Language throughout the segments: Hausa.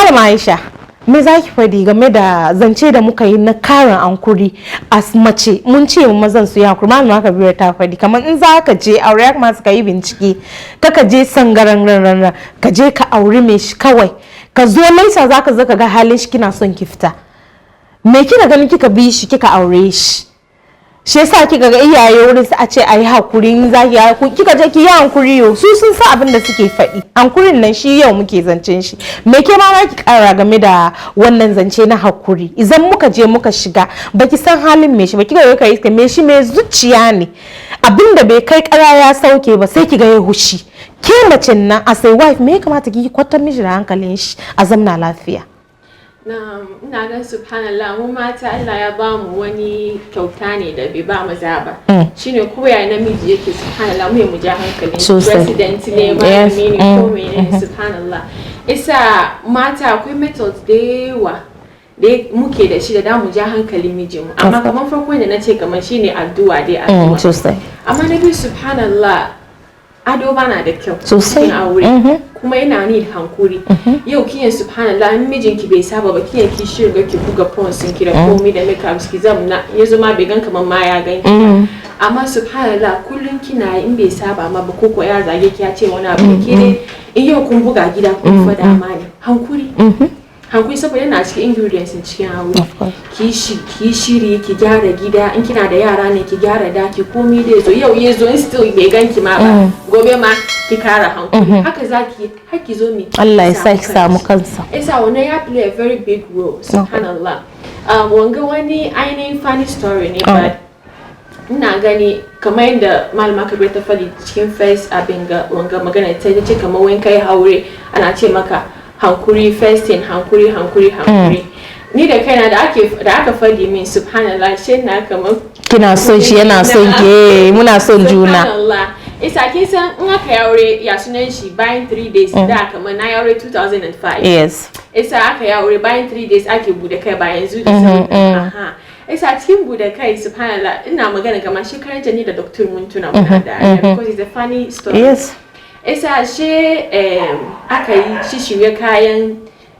Malama Aisha, me za ki faɗi game da zance da muka yi na karin hankuri? As mace, mun ce mazan su yi hankuri. Malama Kabiru ta faɗi kamar in za ka je aure, ya kamata ka yi bincike, kaka je sangaran ran, ka je ka auri mai shi kawai, ka zo laisa za ka zo ka ga halin shi, kina son ki fita. Me kika ganin kika bi shi kika aure shi? Shi yasa kika ga iyaye wurin su a ce ayi hakuri, in za ki yi kika je ki yi hankuri. Yau su sun sa abin da suke faɗi, hankurin nan shi yau muke zancen shi. Me ke ma ki kara game da wannan zance na hakuri? Idan muka je muka shiga, baki san halin me shi ba, kika ga kai iska me shi mai zuciya ne, abin da bai kai kara ya sauke ba, sai ki ga ya hushi. Ke macen nan, as a wife, me ya kamata ki yi kwatar mishi da hankalin shi a zamna lafiya? Na ina ga, subhanallah, mu mata Allah ya ba mu wani kyauta ne da bai ba maza ba. Shine ko ya namiji yake, subhanallah, mu mu ja hankali. President ne, malami ne, ko menene, subhanallah. Isa mata akwai methods da yawa da muke da shi da mu ja hankalin mijinmu. Amma kamar farko da na ce, kamar shine addu'a dai, addu'a. Amma na biyu, subhanallah, ado bana da kyau cikin aure, kuma yana need hankuri. Yau kiyan, subhanallah, in mijinki bai saba ba, kiyan ki shirga, ki buga pons ki da komai da makeup, ki zamna, ya zo ma bai gan kaman ma ya gan ki. Amma subhanallah, kullun kina yi, in bai saba ma ba, ko ya zage ki, ya ce wani abu, ke ne in yau kun buga gida kun fada, ma ne hankuri, hankuri, saboda yana cikin ingredients cikin aure. Ki shiri, ki gyara gida, in kina da yara ne, ki gyara daki, komai dai zo. Yau ya zo, in still bai ganki ma ba, gobe ma ki kara hankuri, haka zaki har ki zo mi Allah ya sa ki samu kansa. Isa wannan ya play a very big role, subhanallah. Wanga wani ainihin funny story ne, but ina gani kamar yadda Malama Kabir ta faɗi cikin first abin ga wanga magana ta ce, kamar wani kai haure ana ce maka hankuri first thing, hankuri, hankuri, hankuri. Ni da kaina da ake da aka faɗi min, subhanallah, shi na kamar Kina son shi, yana son ki, muna son juna. Subhanallah. Isa kin san in aka yi aure, ya sunan shi, bayan 3 days da, kamar na yi aure 2005. Isa aka yi aure, bayan 3 days ake bude kai, ba yanzu da sauri. Aha, isa cikin bude kai, subhanallah, ina magana kamar shekaran jiya ni da doctor mun tuna muna da, because it's a funny story. Isa she aka yi shi shirye kayan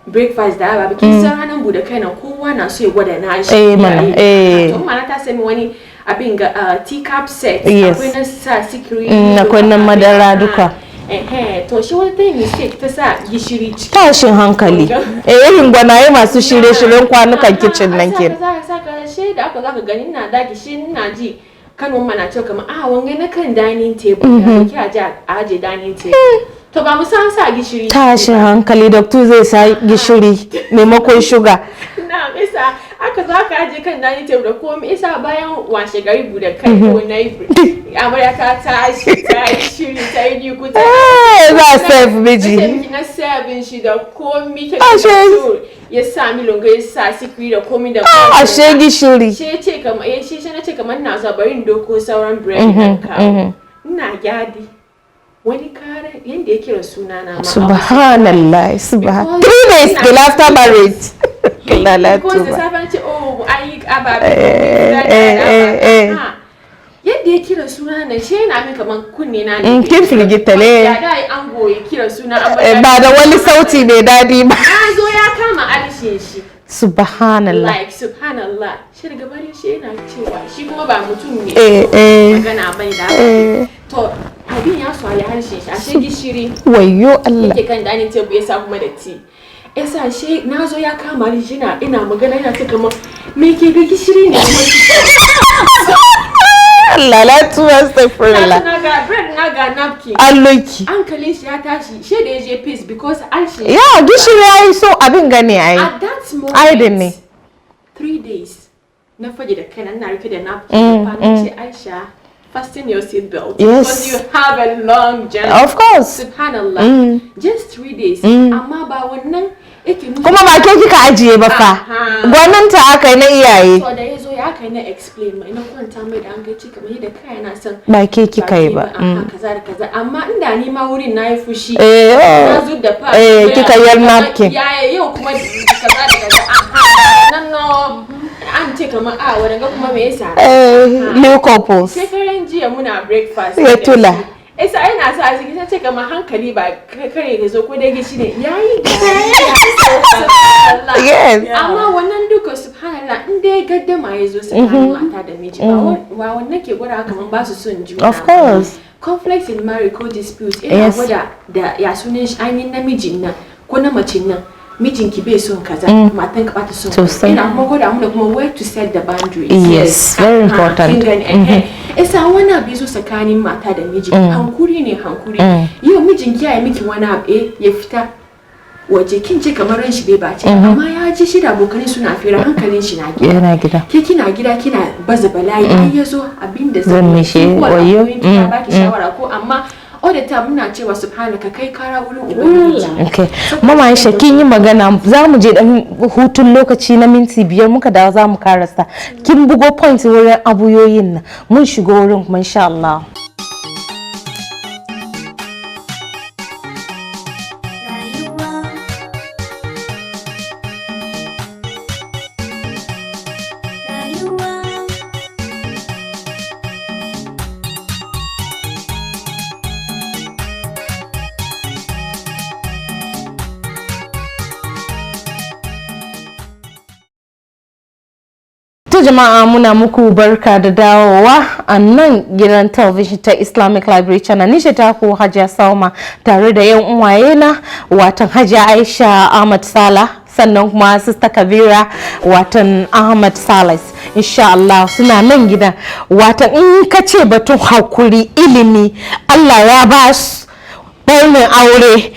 breakfast da ababe. Kin san ranar bude kai na, kowa na so ya gwada nashi. Eh mana, eh. To mana ta sami wani abin ga teacup set. Akwai na sa sikiri. Akwai na madara duka. Eh, to shi wani ta yi mistake ta sa gishiri ciki. Tashin hankali. Eh, irin gwanaye masu shirye-shiryen kwanukan kicin nan kenan. Kenan. Za ka saka shi da aka zaka gani ina daki shi ina ji Kano mana cewa kamar a wanga na kan dining table ya ki aje a aje dining table, to ba mu san sa gishiri. Tashin hankali, doctor zai sa gishiri maimakon shuga. Na isa aka zo aka aje kan dining table da komai. Isa bayan washe gari bude kai ko na yi, amarya ta tashi, ta yi shiri, ta yi niku, ta Eh, za a serve miji. Na ce miki na serving shi da komi ke ya sa mi longo, ya sa sikiri da komi da Ashe gishiri. Shi ya ce kamar eh, shi na ce kamar na so bari in doko sauran bread nan kawo. Ina gyadi wani kare yanda ya kira suna na ma. Subhanallah, subhan. Because 3 days till after marriage. Because da Lalatu. safe an ce, oh, an yi ababe. Eh. Yadda ya kira suna na, shi yana min kamar kunne na ne. Kin firgita ne. Ya da yi ango ya kira suna Eh, ba da wani sauti mai daɗi ba. Na zo ya kama alishin shi. Subhanallah. Like, subhanallah, shi daga bari shi yana cewa shi kuma ba mutum ne Eh. magana bai da to abin ya swale harshen shi, ashe gishiri Wayyo Allah. yake kan dining table ya sa kuma da tea. Yasa shi na zo ya kama ni shi na ina magana, yana ce kamar me ke ga gishiri ne kuma. Allah la tuwa, astaghfirullah. Na ga bread, na ga napkin. Alloki. Hankalin shi ya tashi, shi da ya je peace because harshen Ya gishiri ya yi so abin gane ai. At that moment, Ai ne. 3 days na fage da kaina, ina rike da napkin fa, na ce, "Aisha, fasten your seat belt because you have a long journey." Of course. Subhanallah, just 3 days, amma ba wannan yake nuna Kuma ba ke kika ajiye ba fa. Aha. Gwaninta aka yi na iyaye. To da ya zo ya kai na explain mai, na kwanta mai da hankali ce kamar yadda kai na san Ba ke kika yi ba. Aha, kaza da kaza. Amma inda ni ma wurin na yi fushi, Eh, na oh. zub da fa Eh, kika yar napkin. Ya yau kuma kaza da kaza, aha, nan no an ce kamar a wani ga kuma me yasa. Eh, new couples. Shekaran jiya muna breakfast Ya tula. Isa yana sa a ciki, sai ce kamar hankali ba kare ka zo ko dai gishiri yayi dariya. Yes. Amma wannan duka, subhanallah, in dai gaddama ya zo tsakanin mata da miji, ba wannan ke gwada kaman ba su son juna. Of course. Conflicts in marriage ko disputes ina gwada da ya sunan shi, ainihin namijin nan ko na macin nan, mijinki bai son kaza, matan ka bata son kaza. Sosai. Ina kuma gwada muna kuma where to set the boundaries. Yes, very Aha, important. kin gani, eh, isa wani abu ya zo tsakanin mata da miji, hankuri ne, hankuri. Yau mijinki ya yi miki wani abu, ya fita waje, kin ce kamar ran shi bai bace, amma ya ji shi da abokanai suna fira, hankalin shi na gida. Yana gida. Ke kina gida kina baza bala'i, ai yazo abin da Zan mishi, ko wayo. abokin ki ya baki shawara ko, amma all the time muna cewa subhanaka, kai kara wurin Ubangiji. Okay. Mama Aisha, kin yi magana, za mu je dan hutun lokaci na minti 5, muka dawo za mu karasa. Kin bugo point wurin abuyoyin nan. Mun shigo wurin kuma, insha Allah. Rayuwa, rayuwa. To jama'a, muna muku barka da dawowa a nan gidan talabijin ta Islamic Library Channel. Ni ce taku Hajiya Salma, tare da yan uwaye na, watan Hajiya Aisha Ahmad Sala, sannan kuma Sister Kabira, watan Ahmad Salis. Insha Allah suna nan gidan. Watan in ka ce batun hakuri, ilimi, Allah ya ba su fannin aure,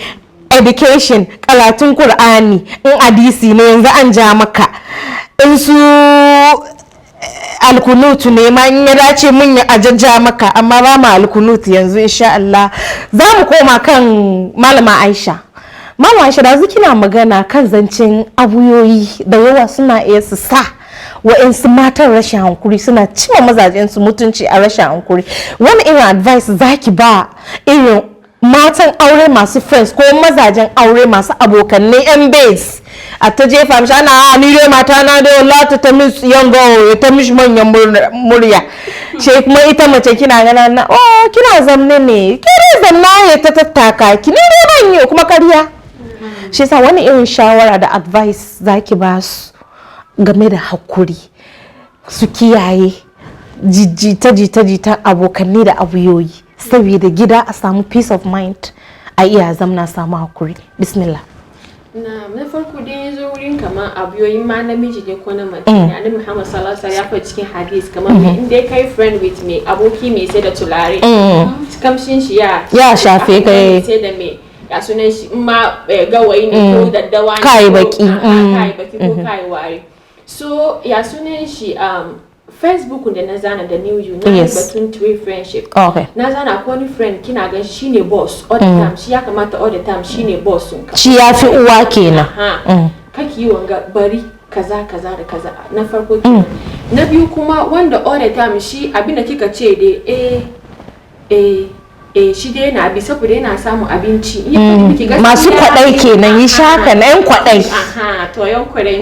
education, karatun Kur'ani, in hadisi ne yanzu an ja maka. In su alkunutu ne ma, in ya dace mun ya ajajja maka, amma ba mu alkunutu yanzu. Insha Allah za mu koma kan Malama Aisha. Malama Aisha, da kina magana kan zancen abuyoyi da yawa suna iya su sa wa'insu matan rashin hankuri, suna cima mazajensu mutunci a rashin hankuri. Wani irin advice zaki ba irin matan aure masu friends ko mazajen aure masu abokanai yan base, a ta jefa mishi ana, "A ni dai mata na dai wallahi ta miss yanga, ya ta mishi manyan murya." Ce kuma ita mace kina gana na, "Oh, kina zamne ne, ke dai zamna ya ta tattaka ki, ni dai ban yi." Kuma karya shi yasa, wani irin shawara da advice zaki ba su game da hakuri, su kiyaye jita jita jita abokanni da abuyoyi, saboda gida a samu peace of mind, a iya zamna samu hakuri? Bismillah. Na farko dai, ya zo wurin kamar abuyoyin ma, namiji ne ko na mace ne, Annabi Muhammad sallallahu alaihi wasallam ya faɗi cikin hadis kamar me, in dai kai friend with me, aboki mai sai da tulare, kamshin shi ya Ya shafe ka, eh. Mai sai da me, ya sunan shi, in ma gawayi ne ko daddawa ne Kai baki, kai baki ko kai wari. So ya sunan shi, Facebook da na zana da new you na yi batun three friendship. Na zana ko wani friend kina gan shi shine boss all the time, shi ya kamata all the time shine boss ka. Shi ya fi uwa kenan. Aha. Kaki yi wanga, bari kaza kaza da kaza, na farko kenan. Na biyu kuma, wanda all the time shi abinda kika ce dai, eh eh eh, shi dai yana bi saboda yana samun abinci. In ya faɗi miki gaskiya, Masu kwaɗai kenan, yi shaka na yan kwaɗai. Aha, to yan kwaɗai.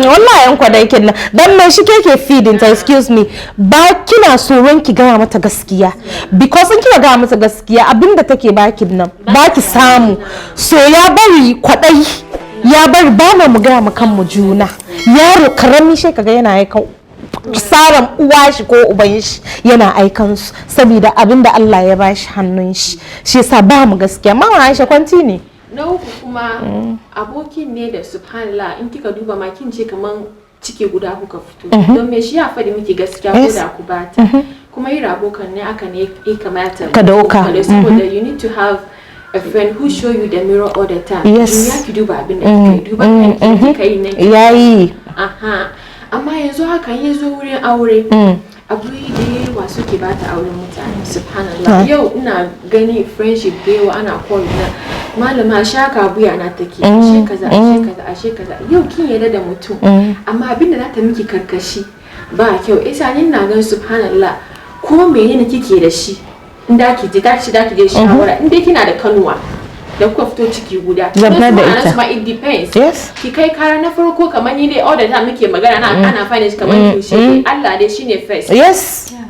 Wallahi yan kwaɗai kenan, dan mai shi keke feeding ta, excuse me, ba kina tsoron ki gaya mata gaskiya, because in kika gaya mata gaskiya, abinda take baki nan baki samu. So ya bari kwaɗai, ya bari ba mu gaya mu kanmu juna. Yaro karami shi kaga yana aikan tsaran uwa shi ko uban shi, yana aikan su saboda abin da Allah ya bashi hannun shi. Shi yasa ba mu gaskiya. Mama Aisha, kwanti ne. Na uku kuma, abokin ne da subhanallah, in kika duba ma kin ce kaman ciki guda kuka fito, don me shi ya faɗi miki gaskiya ko da ku bata. Kuma yi abokan ne aka ne ya kamata Ka dauka. Saboda you need to have a friend who show you the mirror all the time. Ya ki duba abin da kika yi, duba kanki, kika yi nan. Yayi. Aha, amma yanzu haka ya zo wurin aure, abu da yawa suke bata auren mutane, subhanallah. Yau ina gani friendship da yawa ana call na, "Malama, shaka buya na take, ashe kaza, ashe kaza, ashe kaza." Yau kin yarda da mutum, amma abin da za ta miki karkashi ba kyau. Isa ni na gan subhanallah, ko menene kike da shi, in da ki je da ki je shawara, in dai kina da kanuwa Da kuka fito ciki guda. Zabna da Wasu ita. ma it depends. Ki kai kara na farko, kamar ni dai all the time muke magana na ana finding shi kamar cliche dai. Allah dai shine first.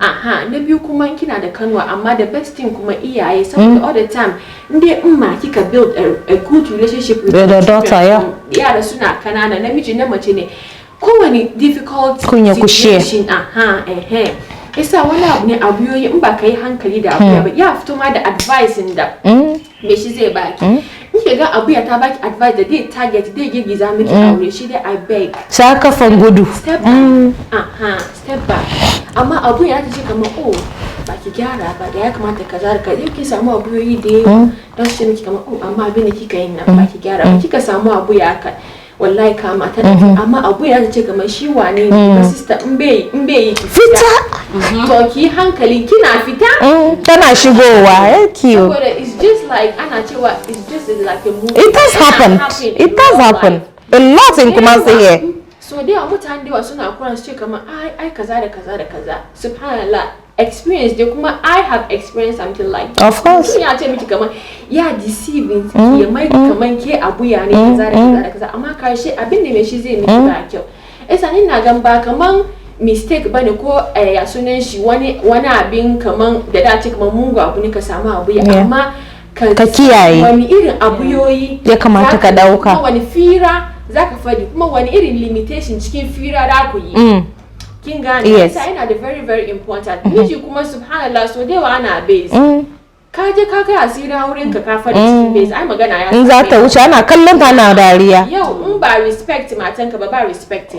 Aha, na biyu kuma in kina da kanwa, amma the best thing kuma iyaye, saboda all the time in dai in ma kika build a good relationship with With your your daughter, children, yara suna kanana, namiji na mace ne, kowane difficult Kunya ku share. situation, aha, ehe, isa wani abu ne abuyoyi in ba ka yi hankali da abuya ba, ya fito ma da advice da me shi zai baki. In ki ga abuya ta baki advice da dai target dai girgiza miki aure shi dai, I beg, Sa kafan gudu. step back. Aha, step back. Amma abu ya ta ce kamar, oh, ba ki gyara ba, da ya kamata kaza da kaza. Ki samu abuyoyi da yawa don su ce miki kamar, oh, amma abin da kika yin nan ba ki gyara ba. Kika samu abu ya haka, wallahi kama ta da. Amma abu ya ta ce kamar shi wane ne ba, sister, in bai yi, ki fita. To ki yi hankali, kina fita, Tana shigowa ya kiyo. Saboda it's just like ana cewa it's just like a movie. It has Yana happened. happen in It has real happened life. a lot in Kumasi here. So da yawa mutane da yawa suna kuran su ce kamar ai ai kaza da kaza da kaza. Subhanallah, experience dai kuma I have experienced something like that. Of course. Mutum ya ce miki kamar ya deceiving ki, ya mai kamar ke abuya ne, kaza da kaza da kaza, amma karshe abin da mai shi zai miki ba kyau. Isa ni na gan ba kaman mistake bane ko ya sunan shi, wani wani abin kaman da da ce kaman mungu abu ne ka samu abuya, amma Ka kiyaye. Wani irin abuyoyi Ya kamata ka dauka. Kuma wani fira zaka fadi, kuma wani irin limitation cikin fira da ku yi. Kin gane? Yes. Yasa yana da very very important. Miji kuma, subhanallah, so da yawa ana base. Ka je ka kai asiri wurin ka, ka fadi cikin base, ai magana ya In za ta same ka. wuce ana kallon ta ana dariya. Yau in ba respect matanka ba, ba respect.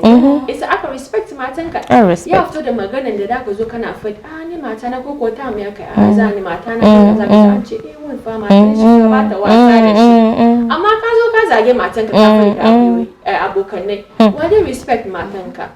Isa aka respect matanka, I respect. ya fito da maganan da zaka zo kana faɗi, ah, ni mata na ko ta mu ya kai, ah, za ni mata na kaza kaza, an ce eh, wani fa matan shi fa ba ta wasa da shi. Amma ka zo ka zage matanka, ka faɗi da abokannai, wa dai respect matanka?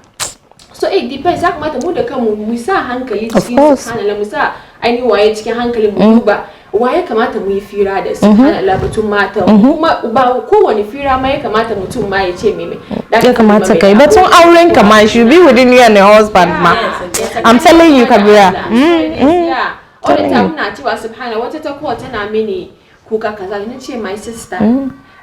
So it depends. Ya kamata mu da kanmu mu sa hankali Of cikin, course. subhanallah, mu sa ainihin waye cikin hankali, mu duba waye kamata mu yi fira da, subhanallah, batun mata kuma ba kowane fira ma ya kamata mutum ma ya ce meme. Ya kamata kai batun auren ka ma should be within you and your husband ma. I'm telling you, Kabira. Yeah, all the Telling time you. muna cewa, subhanallah, wata ta kowa tana mini kuka kaza, ni ce, my sister,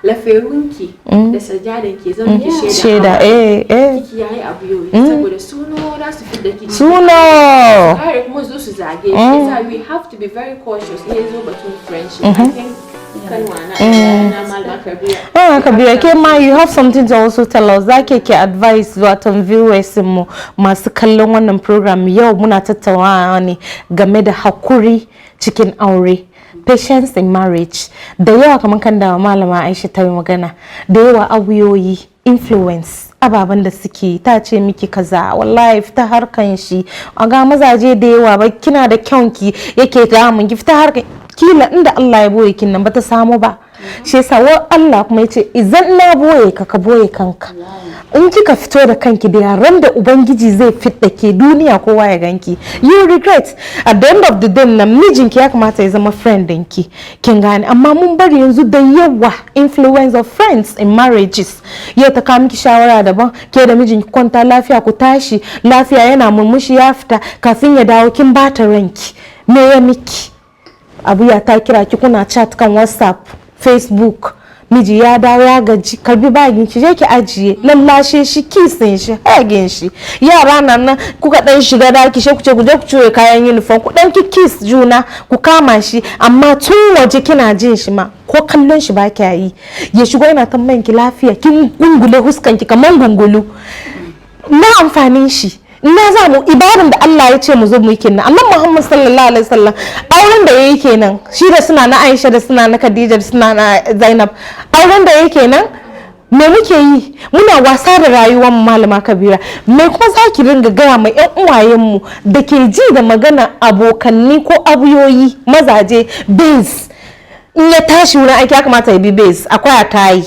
laferunki da sajadan ki zan miki shaida Shaida, hawaye. eh eh. Kiki yayi abu yau saboda suno za su fidda ki Suno. kare kuma zo su zage shi. Yasa we have to be very cautious in yazo batun friendship. I think kanwa na na Malama Kabira. Oh, Kabira, ke ma you have something to also tell us. Za ke advice watan viewers mu masu kallon wannan program. Yau muna tattaunawa ne game da hakuri cikin aure. Patience in marriage. Da yawa kamar kan da Malama Aisha ta yi magana, da yawa abuyoyi influence ababen da suke ta ce miki kaza, wallahi fita harkan shi, a ga mazaje da yawa ba kina da kyanki yake damun ki, fita harkan kila inda Allah ya boye kin nan bata samu ba. Shi yasa wa Allah kuma yace idan na boye ka, ka boye kanka. In kika fito da kanki da yaran da ubangiji zai fidda ke duniya kowa ya ganki, you regret at the end of the day. Na mijinki ya kamata ya zama friend ɗinki, kin gane? Amma mun bari yanzu da yawa influence of friends in marriages. Yau ta kawo miki shawara daban, ke da mijinki kwanta lafiya, ku tashi lafiya, yana murmushi ya fita, kafin ya dawo kin bata ranki. Me ya miki? Abu ya ta kira ki, kuna chat kan WhatsApp, Facebook. Miji ya dawo ya gaji, karbi bagin ki je ki ajiye, lallashe shi, kissing shi, hugging shi. Yara nan nan kuka dan shiga daki, sai ku ce ku je ku cire kayan uniform, ku dan ki kiss juna, ku kama shi. Amma tun waje kina jin shi ma ko kallon shi ba kya yi. Ya shigo yana tambayan ki lafiya, kin gungule huskan ki kaman gungulu. Na amfanin shi? Na za mu ibadan da Allah ya ce mu zo mu yi kenan. Allah Muhammad sallallahu alaihi wasallam, auren da yayi kenan, shi da suna na Aisha da suna na Khadija da suna na Zainab, auren da yayi kenan. Me muke yi? Muna wasa da rayuwar mu. Malama Kabira, me kuma za ki ringa gaya ma yan uwayen mu da ke ji da magana abokanni ko abuyoyi mazaje base? In ya tashi wurin aiki ya kamata ya bi base, akwai a tayi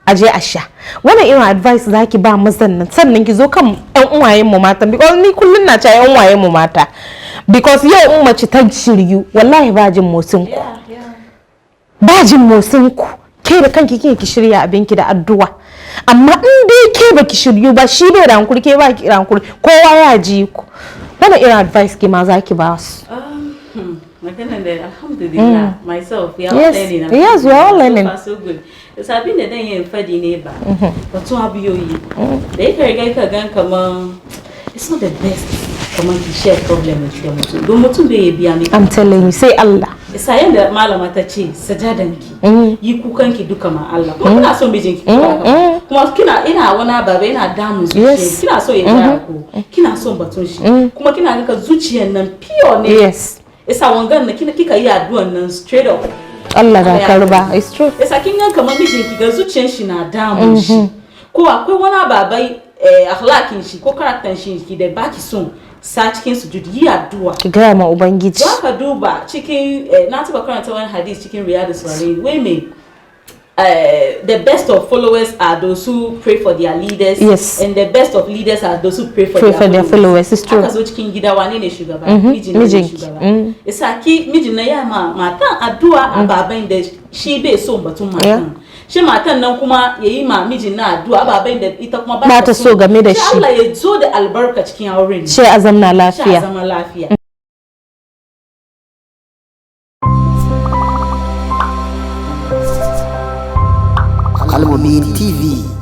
a je a sha. Wannan irin advice zaki ba mazan nan? Sannan ki zo kan yan uwayen mu mata, because ni kullun na cewa yan uwayen mu mata, because yau in mace ta shiryu, wallahi ba jin motsin ku, ba jin motsin ku. Ke da kanki kike ki shirya abinki da addu'a. Amma in dai ke baki shiryu ba, shi bai da hankuri, ke ba ki da hankuri, kowa ya ji ku. Wannan irin advice ke ma zaki ba su? Maganan da, alhamdulillah, myself, we are all learning. Yes, we are all learning. So far so good. Sabin da dan yin fadi ne ba batun abiyoyi da yake riga ka gan kaman it's not the best kaman ki share problem da mutum, don mutum bai biya miki. I'm telling you, sai Allah. Isa yanda malama ta ce, sajadanki, yi kukanki duka ma Allah. Kuma kina son mijinki, kuma kina ina wani ababe ina damun zuciya, kina so ya gyara ku, kina son batun shi, kuma kina ga zuciyar nan pure ne. Isa wangan na kina kika yi addu'an nan straight up, Allah na karba. It's true. Isa kin ga kamar mijinki ga zuciyar shi na damun shi, ko akwai wani ababai akhlaqin shi ko character shi ki da baki son sa cikin sujud, yi addu'a. Ki gaya ma Ubangiji. Za ka duba cikin na taba karanta wani hadith cikin Riyadu Salihin wai mai the best of followers are those who pray for their leaders and the best of leaders are those who pray for their followers. It's true. Aka zo cikin gida, wane ne shugaba? Mijin ne. Mijinki. Shugaba. Isa ki mijin na ya ma matan addu'a ababen da shi bai son batun matan shi, matan nan kuma ya yi ma mijin na addu'a ababen da ita kuma ba ta so game da shi. Allah ya zo da albarka cikin auren. Ce a zamna sha lafiya. Zama lafiya. Almumin TV.